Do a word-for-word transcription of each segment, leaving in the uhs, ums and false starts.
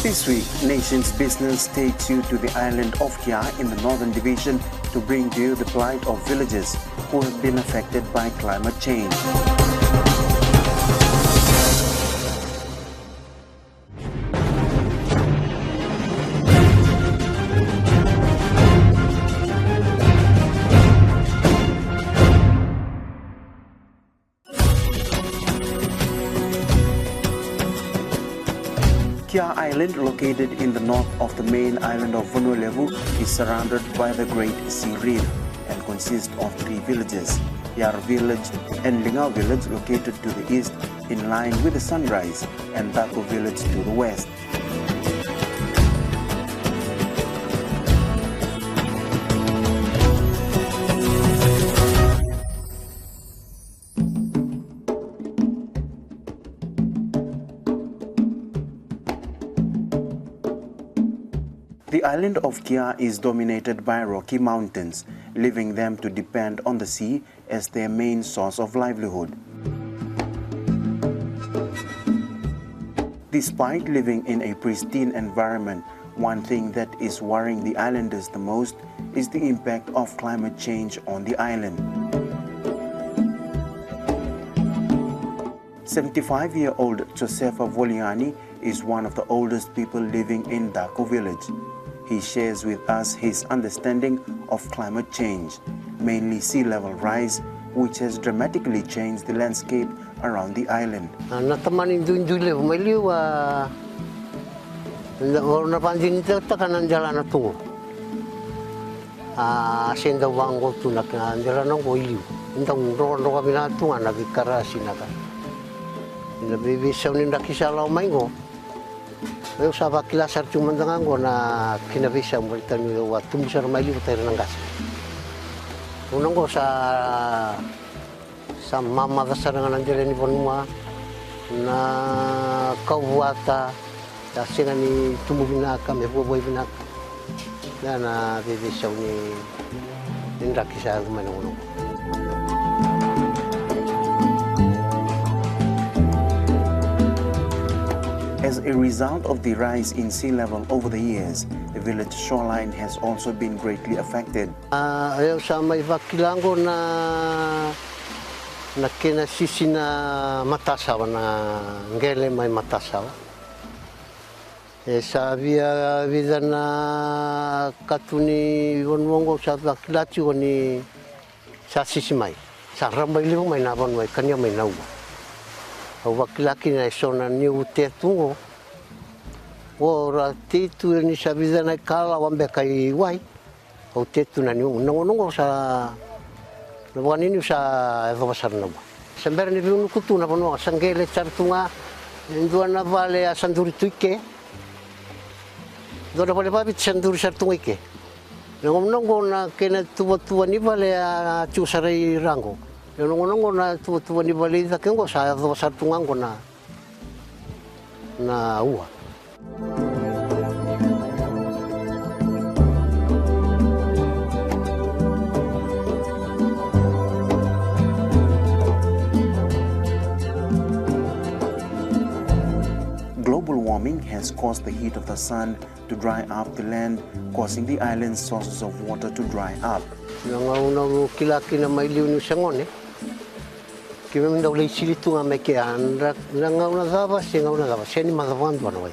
This week, Nation's Business takes you to the island of Kia in the Northern Division to bring to you the plight of villages who have been affected by climate change. Kia Island, located in the north of the main island of Vanua Levu, is surrounded by the Great Sea Reef and consists of three villages, Yar village and Lingau village, located to the east in line with the sunrise, and Daku village to the west. The island of Kia is dominated by Rocky Mountains, leaving them to depend on the sea as their main source of livelihood. Despite living in a pristine environment, one thing that is worrying the islanders the most is the impact of climate change on the island. Seventy-five-year-old Josefa Voliani is one of the oldest people living in Daku village. He shares with us his understanding of climate change, mainly sea level rise, which has dramatically changed the landscape around the island. Na tamani duidui levu mai liu, a, na, na vadinitaka na delana tu qo. A se dau vaqo tu na kena delana qo i liu. Dau drokadroka vinaka tu ga na veikara sinaka. Na veiveisau ni draki sa lako mai qo. Au sa vakila sara tu mada ga qo na kena veisau baleta niu a tubu sara mai liu vata ira na qase. Gauna qo sa, sa mamaca sara ga na dela ni vanua, na kau vuata, sa sega ni tubu vinaka, me vuavuai vinaka. Na, na veiveisau ni, ni draki sa yaco mai na gauna qo. As a result of the rise in sea level over the years, the village shoreline has also been greatly affected. A, au sa mai vakila qo na, na kena sisi na matasawa, na qele mai matasawa. E sa via vica na katu ni vanua qo sa vakila tiko ni sa sisi mai. Sa rabailevu mai na vanua e kania mai na ua. Au vakila kina e so na niu tetu qo. Qo ra tei tu ni sa vica na ikalawa beka i wai. Au tetu na niu, na gauna qo sa, na vakanuinui sa yacova sara na ua. Sa bera ni veunuku tu na vanua, sa qele sara tu ga, e dua na vale a sa duri tu i ke. Dua na vale vaviti sa duri sara tu ga i ke. Na gauna qo na kena tuvatuva ni vale a tiko sara i ra qo. Na gauna qo na tuvatuva ni vale i cake qo sa yacova sara tu ga qo na, na ua. Global warming has caused the heat of the sun to dry up the land, causing the island's sources of water to dry up. Na gauna au kila kina mai liu niu se gone, keimami dau lai sili tu ga mai ke, a, na, na gauna cava se gauna cava, se ni maca vakadua na wai.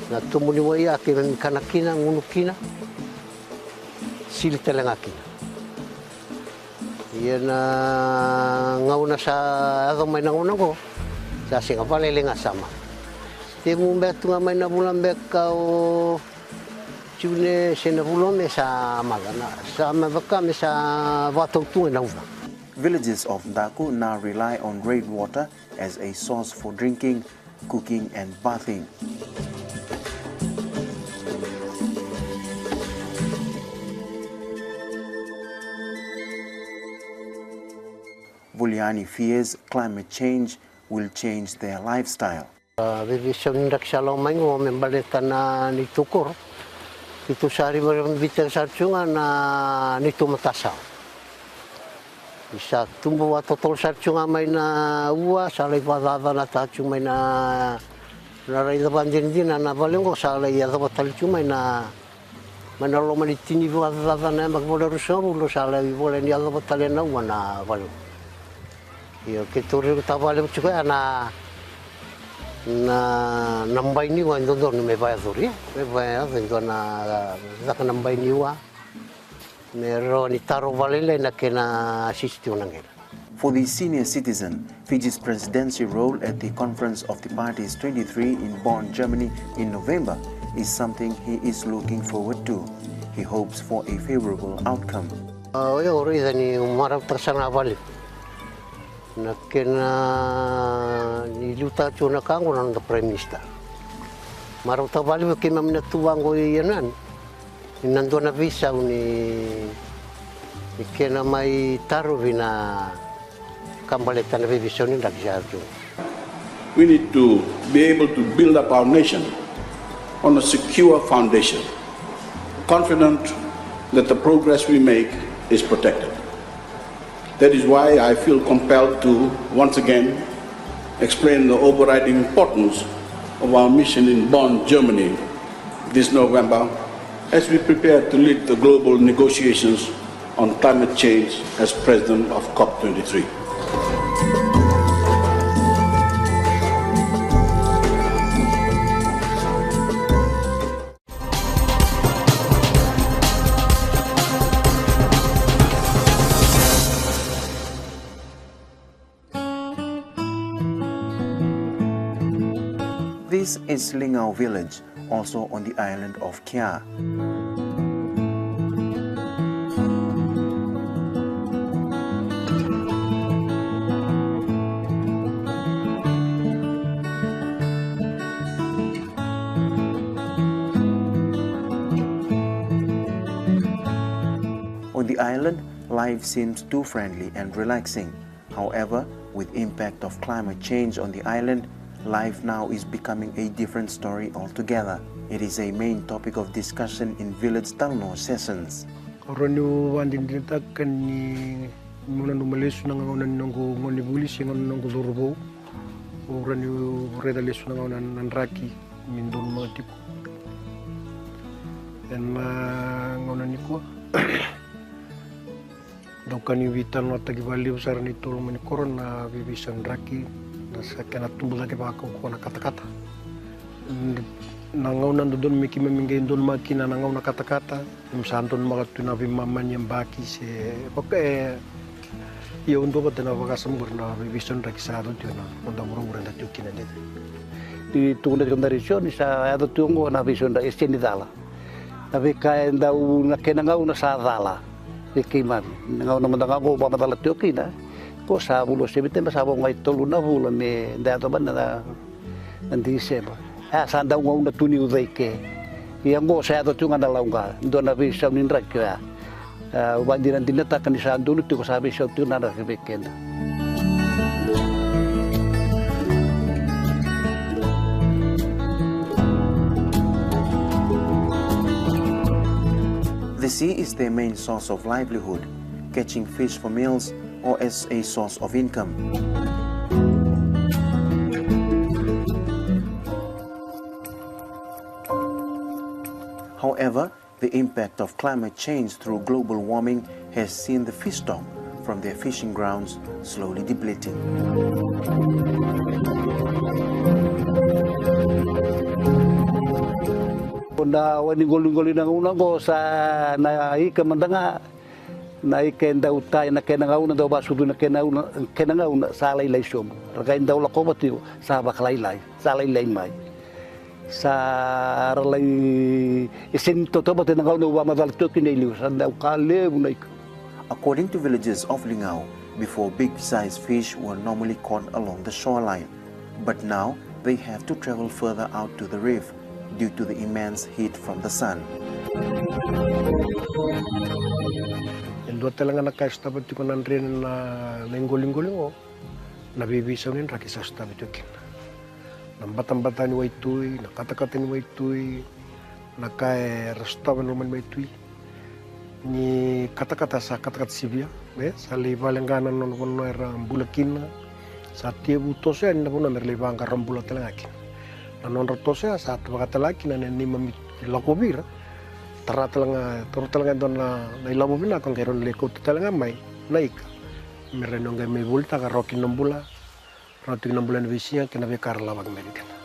Na tubu ni wai a keimami kana kina, gunu kina, sili tale ga kina. Ia na gauna sa yaco mai na gauna qo, sa sega, vakalailai ga sa maca. Temu beka tu ga mai na vula beka o June se na vula o Me sa maca, na sa maca ka me sa vakatau tu ga na uca. Villages of Daku now rely on rainwater as a source for drinking, cooking and bathing. Voliani fears climate change will change their lifestyle. A, veiveisau ni draki sa lako mai qo me baleta na neitou koro. Keitou sa rivarivabi tale sara tu ga na neitou matasawa. Ni sa tubu vakatotolo sara tu ga mai na ua, sa lai vakacacanataka tu mai na Na raica vakadinadina na vale oqo sa lai yacova tale tu mai na, mai na loma ni tini vakacaca na yabaki vale ruasagavulu sa lai volai ni yacova tale na ua na vale. Io, keitou raica tavale tiko ya na, na, na bai ni ua e dodonu me vakayacori, me vakayaco e dua na caka na bai ni ua. Me rawa ni taro vakalailai na kena sisi tiko na qele. For the senior citizen, Fiji's presidency role at the Conference of the Parties twenty-three in Bonn, Germany in November is something he is looking forward to. He hopes for a favorable outcome. A, o yau raica ni marautaka sara ga vakalevu na kena ni liutaka tiko na ka oqo na noda Prime Minister. Marautaka vakalevu keimami na tu vaqo i Anani. Ni na dua na veisau ni, ni kena mai tarovi na ka baleta na veiveisau ni draki sa tu. We need to be able to build up our nation on a secure foundation, confident that the progress we make is protected. That is why I feel compelled to once again explain the overriding importance of our mission in Bonn, Germany this November as we prepare to lead the global negotiations on climate change as President of COP twenty-three. This is Lingau village, also on the island of Kia. On the island, life seems too friendly and relaxing. However, with impact of climate change on the island, life now is becoming a different story altogether. It is a main topic of discussion in village talanoa sessions. Au rawa niu vakadinadinataka ni meu nanuma lesu na gauna ni noqu gonevuli se gauna ni noqu cauravou. Au rawa niu raica lesu na gauna na draki me donumaka tiko ena gauna nikua. Dau ka ni veitalanoataki vakalevu sara ni toloma ni koro na veiveisau ni draki, na sa kena tubu cake vakaukaua na katakata. Na gauna dodonu me keimami qai donumaka kina na gauna katakata, keimami sa donumaka tu na veimama ni yabaki se vaka e ia au dua vata na vakasama qori na veiveisau ni draki sa yaco tiko na noda vuravura eda tiko kina. Ni tukuna tiko na raiso ni sa yaco tiko oqo na veisau ni draki e sega ni cala. Na veika e dau na kena gauna sa cala vei keimami. Na gauna mada ga qo vakamacala tiko kina. Qo sa vula o Seviteba, sa vo ga e tolu na vula me da yacova na, na Diseba. A sa dau gauna tu ni uca i ke. Ia qo sa yaco tiko ga na lauqa, dua na veisau ni draki oya. A, au vakadinadinataka ni sa donu tiko, sa veisau tiko na draki vei keda. The sea is their main source of livelihood, catching fish for meals or as a source of income. However, the impact of climate change through global warming has seen the fish stock from their fishing grounds slowly depleting. Ko na wai ni qoliqoli na gauna qo sa na ika mada ga, na ika e dau tai na kena gauna, dau vasucu na kena gauna, kena gauna sa lailai sobu. Ra qai dau lakova tiko, sa vakalailai, sa lailai mai. Sa ra lai e sega ni tautauvata ena gauna au vakamacala tiko kina i liu, sa dau ka levu na ika. According to villagers of Lingau, before big size fish were normally caught along the shoreline, but now they have to travel further out to the reef due to the immense heat from the sun. E dua tale ga na ka e sotava tiko na dredre na, na iqoliqoli oqo. Na veiveisau ni draki sa sotavi tu kina na batabata ni waitui, na katakata ni waitui, na ka era sotava ena loma ni waitui. Ni katakata sa katakata sivia, e sa lai vale ga na nona vanua era bula kina. Sa tevu toso yani na vanua mera lai vaqara bula tale ga kina. Na nodra toso ya sa vaka tale ga kina na neimami lako vei ira. Tara tale ga, taura tale ga e dua na, na ilavo vinaka, qai rau na lai kauta tale ga mai na ika me rawa ni qai mai volitaka, rawa kina na bula, rawa tiko na bula ena veisiga kei na veika ra lavaki mai vei keda.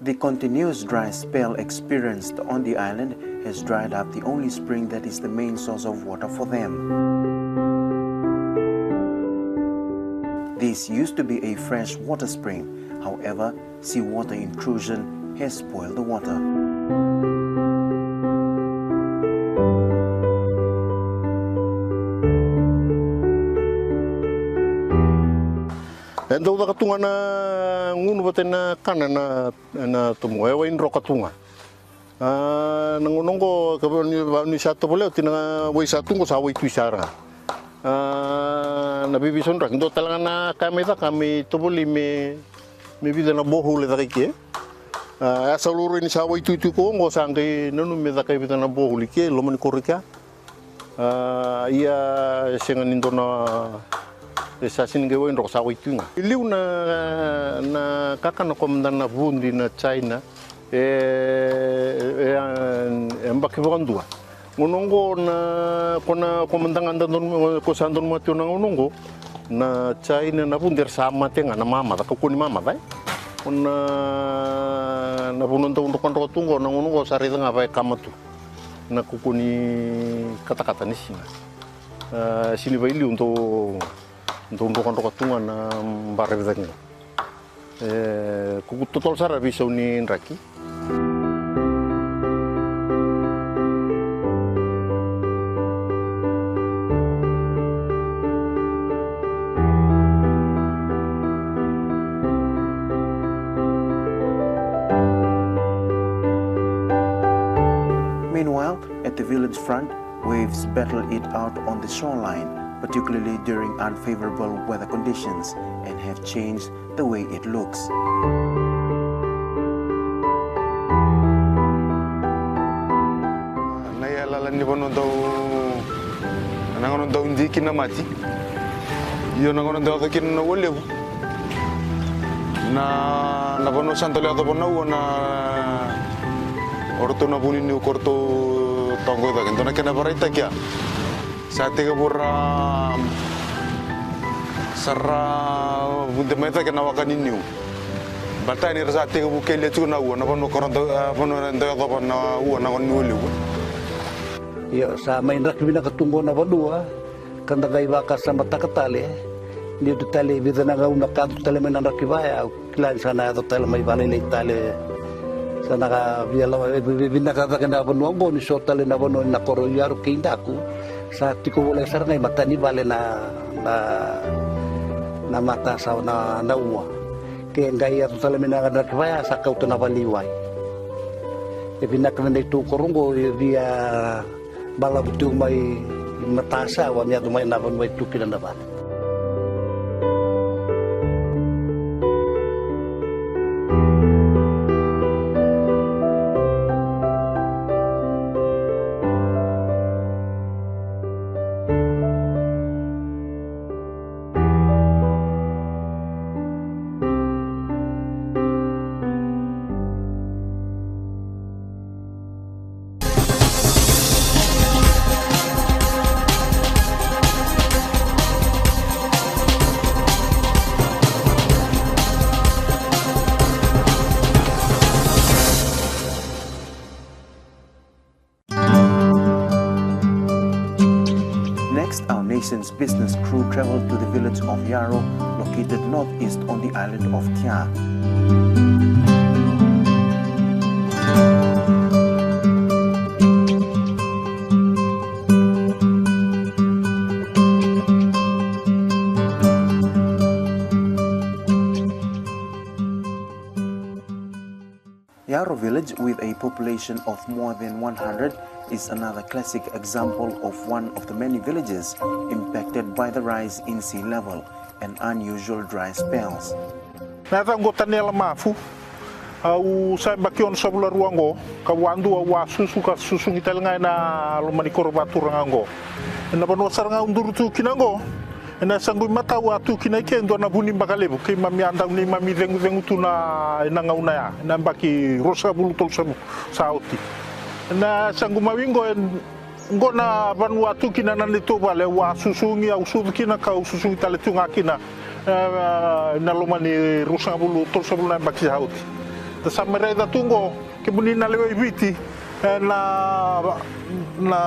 The continuous dry spell experienced on the island has dried up the only spring that is the main source of water for them. This used to be a fresh water spring. However, seawater intrusion has spoiled the water. E dau caka tu ga na gunu vata na kana na, na tomo, e wai droka tu ga. A, na gauna oqo, ka vaka ni, vaka ni sa tovolea oti na wai sa tu oqo, sa wai tui sara ga. A, na veiveisau draki, dua tale ga na ka me caka me tovolei me, me vica na borehole e caka i ke. A, e sa laurai ni sa wai tui tiko oqo, sa qai nanumi me caka e vica na borehole i ke loma ni koro i kea. A, ia e sega ni dua na, e sa sega ni qai wai droka, sa wai tui ga. E liu na, na kakana ko mada na vudi na China, e, e, e yabaki vakadua. Gauna oqo na, ko na, ko mada ga da donu, ko sa donumaka tiko na gauna oqo, na China na vudi era sa mate ga na mamaca, kakua ni mamaca, e. Ko na, na vanua dau drokadroka tu oqo, na gauna oqo sa raica ga vaka e kama tu. Na kuku ni katakata ni siga. A, sega ni vailiu dau, dau drokadroka tu ga na bara e vicaki ga. E, kuku totolo sara veisau ni draki. Meanwhile, at the village front, waves battle it out on the shoreline, particularly during unfavorable weather conditions, and have changed the way it looks. Na iyalayala ni vanua dau, na gauna dau diki na mati. Io, na gauna dau yaco kina na ua levu. Na, na vanua sa dau lai yacova na ua na o ratou na vu ni niu ko ratou toqo i cake. Dua na kena vakaraitaki ya. Sa tekivu ra, sa ra vude mai cake na waka ni niu. Baleta ni ra sa tekivu kelia tiko na ua, na vanua ko ra dau, a, vanua era dau yacova na ua na gauna ni ua levu. Io, sa mai draki vinaka tu qo na vanua, ka da qai vakasamataka tale, ni tu tale vica na gauna ka tu tale mai na draki vaya, au kila ni sa na yaco tale mai valailai tale. Sa na ka via lava, e, vi-, vi-, vinaka cake na vanua qo ni so tale na vanua ni na koro i Yaro kei Daku. Sa tiko voleka sara ga i mata ni vale na, na, na mata sa na, na ua. Ke qai yaco tale mai na draki vaya sa kauta na vale i wai. E vinaka na neitou koro qo e via balavu tiko mai i matasawa me yaco mai na vanua e tu kina na vale. Next, our nation's business crew traveled to the village of Yaro, located northeast on the island of Kia. Yaro village, with a population of more than one hundred, is another classic example of one of the many villages impacted by the rise in sea level and unusual dry spells. Na yacaqu o Taniela Mafu. Au sa yabaki onosagavulu ka rua oqo, ka vua dua au a susu ka susugi tale ga ena loma ni koro vaturaga oqo. Ena vanua sara ga au duri tu kina oqo, ena yasaqu imatau a tu kina i ke e dua na vu ni baka levu keimami a dau neimami cegucegu tu na, ena gauna ya, ena yabaki ruasagavulu tolusagavulu sa oti. Ena yasaqu mawi oqo, e, oqo na vanua a tu kina na neitou vale, au a susugi, au sucu kina ka au susugi tale tu ga kina, e, ena loma ni ruasagavulu tolusagavulu na yabaki sa oti. Da sa mai raica tu oqo, kemuni na lewe i Viti, e, na, na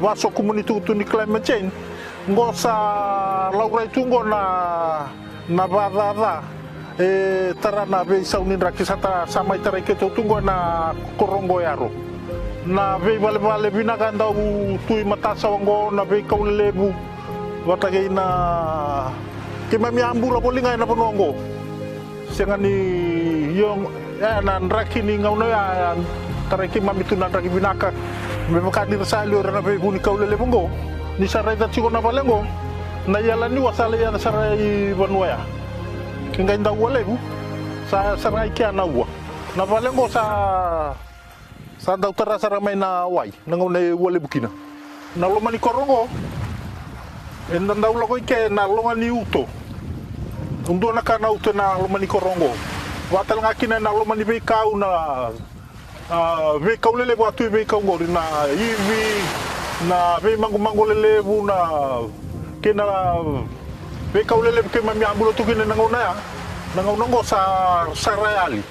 vaso kemuni tukutuku ni climate change, oqo sa laurai tu oqo na, na vacaca e tara na veisau ni draki sa ta, sa mai tarai keitou tu oqo ena koro oqo e Yaro. Na veivalevale vinaka e dau tu i matasawa oqo, na veikau lelevu, vata kei na, keimami a bula voli ga ena vanua oqo. Sega ni, io, e, na draki ni gauna oya, e, tarai keimami tu na draki vinaka. Me vaka ni ra sa yali o ira na veivunikau lelevu oqo. Ni sa raica tiko na vale oqo, na iyala ni ua sa lai yaco sara i vanua ya. Ke qai dau ua levu, sa, sa rai kea na ua. Na vale oqo sa, sa dau tara sara mai na wai na gauna e ua levu kina. Na loma ni koro oqo, eda dau lako i ke na loga ni uto. Dua na ka na uto ena loma ni koro oqo. Vaka tale ga kina ena loma ni veikau na, a, veikau lelevu a tu e veikau oqori, na ivi, na veimagomago lelevu, na, kei na veikau lelevu keimami a bula tu kina ena gauna ya. Na gauna oqo sa, sa ra yali.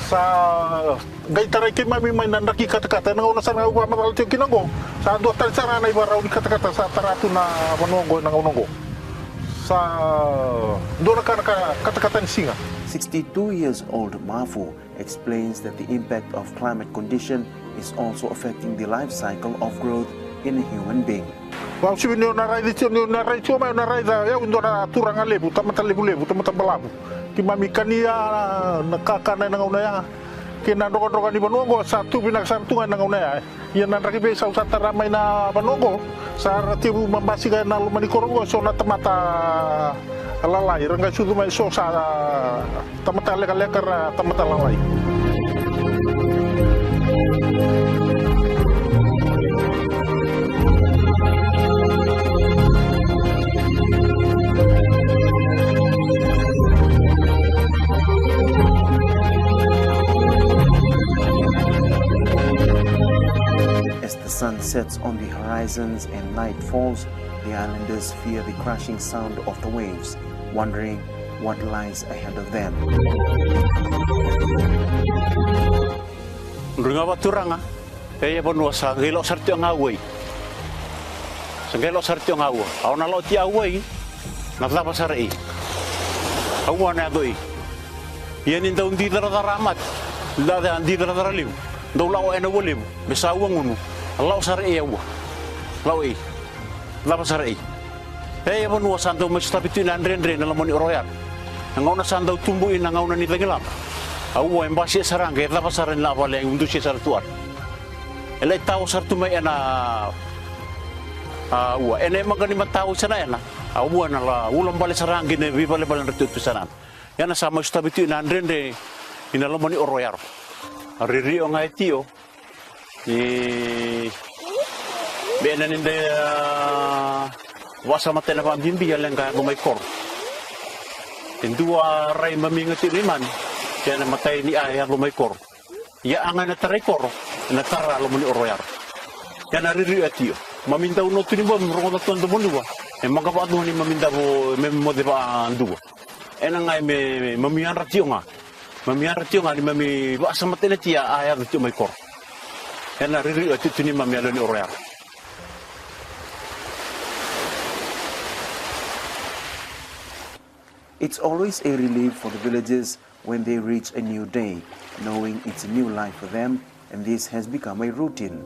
Sa qai tarai keimami mai na draki katakata. Ena gauna sara ga au vakamacala tiko kina oqo, sa dua tale sara ga na ivakarau ni katakata sa tara tu na vanua oqo ena gauna oqo. Sa dua na ka na ka, katakata ni siga. Sixty-two years old Mafu explains that the impact of climate condition is also affecting the life cycle of growth in a human being. Vausivi ni o na raici tiko, ni o na raici tiko mai, o na raica, e, au e dua na turaga levu, tamata levulevu, tamata balavu. Keimami kania na kakana ena gauna ya. Kei na drokadroka ni vanua oqo sa tu vinaka sara tu ga ena gauna ya. Ia na draki veisau sa tara mai na vanua oqo, sa ra tevu ma basika ena loma ni koro oqo eso na tamata lalai, ra qai sucu mai eso sa tamata lekaleka, ra tamata lalai. As the sun sets on the horizons and night falls, the islanders fear the crashing sound of the waves, wondering what lies ahead of them. Drui ga vakaturaga, e, ia vanua sa qai lako sara tiko ga auwai. Sa qai lako sara tiko ga auwa. Au na lako tiko auwai, na cava sara i. Auwa na yaco i. Ia ni dau dicaratara a mate, dau dicaratara levu, dau lako ena ua levu, me sa ua gunu, a lako sara i auwa. Lako i. Cava sara i. E, ia vanua sa dau mai sotavi tu ina dredre na loma ni oro ya. Na gauna sa dau tubu ina gauna ni cagilaba. Auwa e basi e sara qe, e cava sara ni la vale e udusia sara tu ara. E lai tao sara tu mai ena, a, ua. Ena e maqa ni matau i sana ena. Auwa na la ula bale sara qe na veivalevale na tu tu sana. Ia na sa mai sotavi tu ina dredre ina loma ni oro Yaro. A ririyo ga e tio. I me na ni da, a, vakasamataka na vakabibi a leqa yaco mai koro. E dua rai mami ga tio ni mami. Kei na matai ni a yaco mai koro. Ia a ga ena tarai koro, ena tara a loma ni oro Yaro. Ia na ririyo e tio. Mami dau notu ni bomi rogoca tu a domo ni ua. E maqa vakadua ni mami davo, me moce vakadua. Ena ga e me, me mami yadra tio ga. Mami yadra tio ga ni mami vakasamataka na tia a yaco tio mai koro. Ena ririyo e tio tu ni mami a lewe ni oro Yaro. It's always a relief for the villagers when they reach a new day, knowing it's a new life for them, and this has become a routine.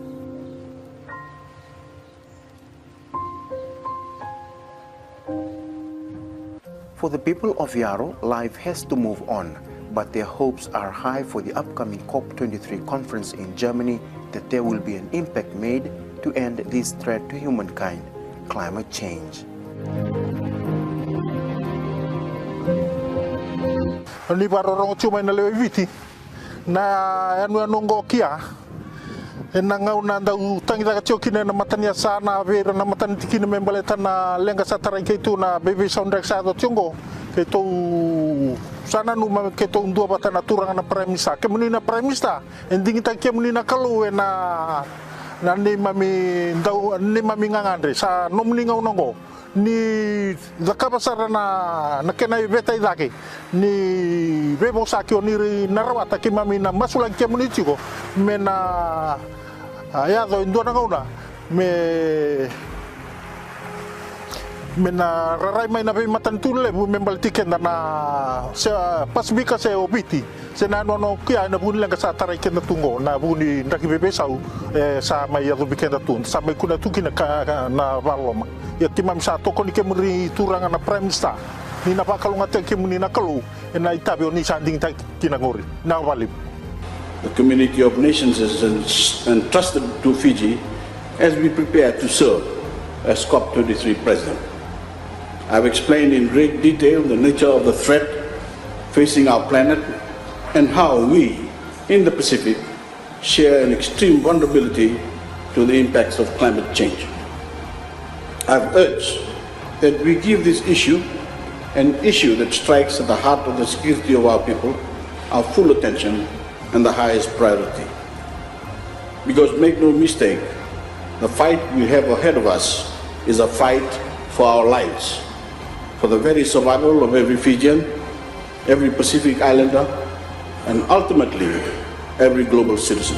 For the people of Yaro, life has to move on, but their hopes are high for the upcoming COP twenty-three conference in Germany that there will be an impact made to end this threat to humankind, climate change. Ni vakarorogo tiko mai na lewe i Viti, na yanuyanu oqo kia, Ena gauna dau tagicaka tiko kina ena mata ni yasana vei ira na matanitikina me baleta na leqa sa tarai keitou na veiveisau draki sa yaco tiko oqo, keitou sa nanuma keitou duavata na turaga na Prime Minister. Kemuni na Prime Minister, e digitaki kemuni na Kalou ena, na neimami dau, neimami gagadre, sa nomuni gauna oqo ni cakava sara na, na kena iveta i cake ni veivosaki o ni na rawata keimami na masulaki kemuni tiko me na, a, yaco e dua na gauna me, me na rarai mai na veimatanitu levu me baleti keda na se, a, Pasifika se o Viti. Se na nono kia ena vuku ni leqa sa tarai keda tu oqo, na vuku ni draki veiveisau, e, sa mai yacovi keda tu, sa mai kunea tu kina ka, ka, na vakaloloma. Ia keimami sa tokoni kemuni turaga na Prime Minister, ni na vakalougatataki kemuni na Kalou ena itavi o ni sa digitaki kina oqori. Na vakalevu. The community of nations has ens-, entrusted to Fiji as we prepare to serve as COP twenty-three president. I've explained in great detail the nature of the threat facing our planet and how we, in the Pacific, share an extreme vulnerability to the impacts of climate change. I've urged that we give this issue, an issue that strikes at the heart of the security of our people, our full attention and the highest priority. Because make no mistake, the fight we have ahead of us is a fight for our lives, for the very survival of every Fijian, every Pacific Islander, and ultimately every global citizen.